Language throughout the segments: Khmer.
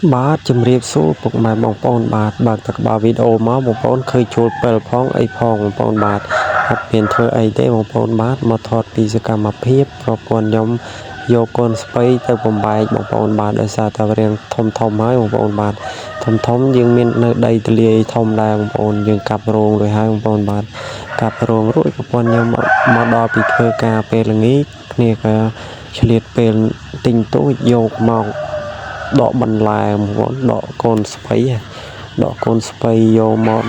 បាទជំរាបសួរពុកម៉ែបងប្អូនបាទបើកតែក្បាលវីដេអូមកបងប្អូនឃើញជួលពិលផងអីផងបងប្អូនបាទអត់មានធ្វើអីទេបងប្អូនបាទមកថតពីសកម្មភាពប្រពន្ធខ្ញុំយកកូនស្ពៃទៅបំបែកបងប្អូនបាទដោយសារតែរៀងធំធំហើយបងប្អូនបាទធំធំយើងមាននៅដីទលាយធំដែរបងប្អូនយើងកាប់រោងរួចហើយបងប្អូនបាទកាប់រោងរួចប្រពន្ធខ្ញុំមកដល់ពីធ្វើការពេលល្ងាចគ្នាក៏ឆ្លៀតពេលទិញទូចយកមក ដកបន្លែបងប្អូនដកកូនស្ពៃដកកូនស្ពៃយកមក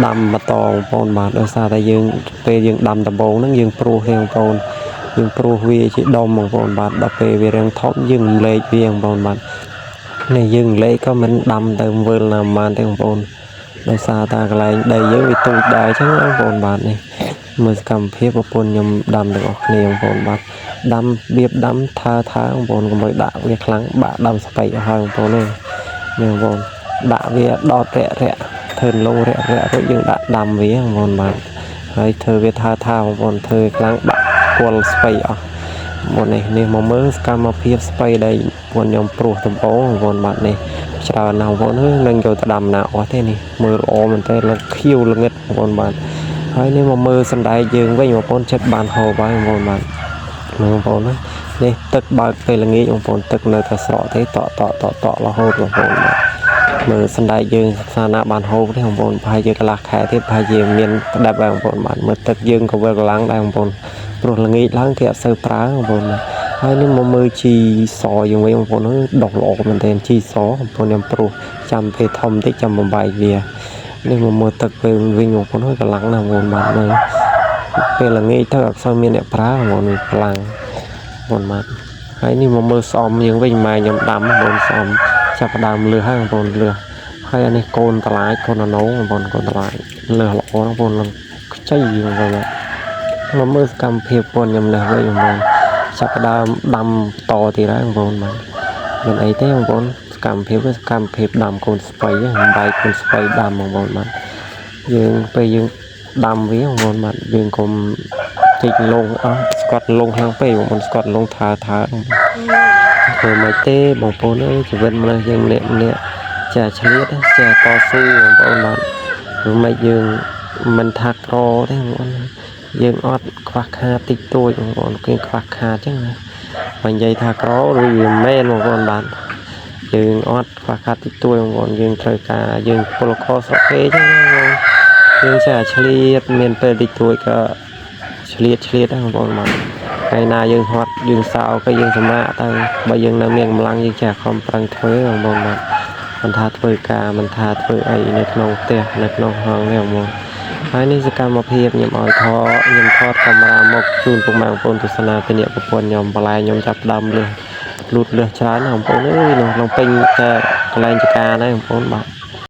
ដាំបន្តបងប្អូនបាទដោយសារតែយើងពេលយើងដាំដំបូងហ្នឹងយើងព្រួសទេបងប្អូនយើងព្រួសវាជាដុំបងប្អូនបាទដល់ពេលវារាងធំយើងរំលែកវាបងប្អូនបាទនេះយើងរំលែកក៏មិនដាំទៅវិលណាប្រហែលទេបងប្អូនដោយសារតែកន្លែងដីយើងវាទូចដែរអញ្ចឹងបងប្អូនបាទនេះមើលសកម្មភាពប្រពន្ធខ្ញុំដាំទាំងអស់គ្នាបងប្អូនបាទដាំបៀបដាំថើថើបងប្អូនកុំឲ្យដាក់វាខ្លាំងបាក់ដាំស្ពៃអស់ហើយបងប្អូននេះនេះបងប្អូនដាក់វាដោតរាក់រាក់ធ្វើលងរាក់រាក់រួចយើងដាក់ដាំវាបងប្អូនបាទហើយធ្វើវាថើថើបងប្អូនធ្វើខ្លាំងបាក់គល់ស្ពៃអស់បងនេះនេះមកមើលសកម្មភាពស្ពៃដែលបងខ្ញុំព្រួសដំបងបងប្អូនបាទនេះច្រើនណាស់បងប្អូននឹងយកទៅដាំណាអស់ទេនេះមើលល្អមែនតើលខៀវល្ងិតបងប្អូនបាទហើយនេះមកមើលសណ្ដែកយើងវិញបងប្អូនចិត្តបានហូបហើយបងប្អូនបាទមើលបងប្អូនណានេះទឹកបើកពេលល្ងាចបងប្អូនទឹកនៅតែស្រកទេតក់តក់តក់តក់រហូតបងប្អូនបាទមើលសណ្ដែកយើងសាណាបានហូបទេបងប្អូនប្រហែលជាកន្លះខែទៀតប្រហែលជាមានក្តាប់ហើយបងប្អូនបាទមើលទឹកយើងក៏វិលកម្លាំងដែរបងប្អូនព្រោះល្ងាចឡើងគេអត់សូវប្រើបងប្អូនបាទហើយនេះមកមើលជីសយើងវិញបងប្អូនដុះល្អមែនទែនជីសបងប្អូនខ្ញុំព្រោះចាំពេលធំតិចចាំបំបែកវានេះមកមើលទឹកពេលវិញបងប្អូនហើយកម្លាំងណាស់បងប្អូនបាទមើលពេលល្ងាចទៅអត់សូវមានអ្នកប្រើបងប្អូនកម្លាំងបងប្អូនបាទហើយនេះមកមើលស្អំយើងវិញម៉ែខ្ញុំដាំបងប្អូនស្អំចាប់ផ្ដើមលឺហើយបងប្អូនលឺហើយអានេះកូនតឡាចកូនអណូបងប្អូនកូនតឡាចលឺល្អបងប្អូនលខ្ចីបងប្អូនបាទមកមើលសកម្មភាពបងខ្ញុំនេះវិញបងប្អូនចាប់ផ្ដើមដាំតទៀតហើយបងប្អូនបាទមិនអីទេបងប្អូនសកម្មភាពសកម្មភាពដាំកូនស្ពៃបំបែកកូនស្ពៃដាំបងប្អូនបាទយើងពេលយើងដាំវាបងប្អូនបាទយើងកុំជីកលងអស់ស្កត់លងខ្លាំងពេកបងប្អូនស្កត់លងថើថើធ្វើមិនទេបងប្អូនអើយជីវិតមនុស្សយើងម្នាក់ម្នាក់ចាឆ្លៀតចាតស៊ូបងប្អូនបាទព្រោះមិនយើងមិនថាក្រទេបងប្អូនយើងអត់ខ្វះខាតតិចតួចបងប្អូនគេខ្វះខាតចឹងណាបើនិយាយថាក្រឬវាមែនបងប្អូនបាទយើងអត់ខ្វះខាតតិចតួចបងប្អូនយើងត្រូវការយើងពលករស្រុកគេចឹងណាបងយើងចាឆ្លៀតមានពេលតិចតួចក៏ឆ្លៀតឆ្លៀតដែរបងប្អូនបាទថ្ងៃណាយើងហត់យើងសោក៏យើងសម្រាកទៅបើយើងនៅមានកម្លាំងយើងចេះខំប្រឹងធ្វើបងប្អូនបាទមិនថាធ្វើការមិនថាធ្វើអីនៅក្នុងផ្ទះនៅក្នុងហាងនេះបងប្អូនហើយនេះសកម្មភាពខ្ញុំឲ្យថតខ្ញុំថតកាមេរ៉ាមកជូនពុកម៉ែបងប្អូនទស្សនាពីអ្នកប្រពន្ធខ្ញុំបន្លែខ្ញុំចាប់ដើមលឺលូតលឺច្រើនណាបងប្អូនអើយនោះក្នុងពេញតែកន្លែងចការដែរបងប្អូនបាទ។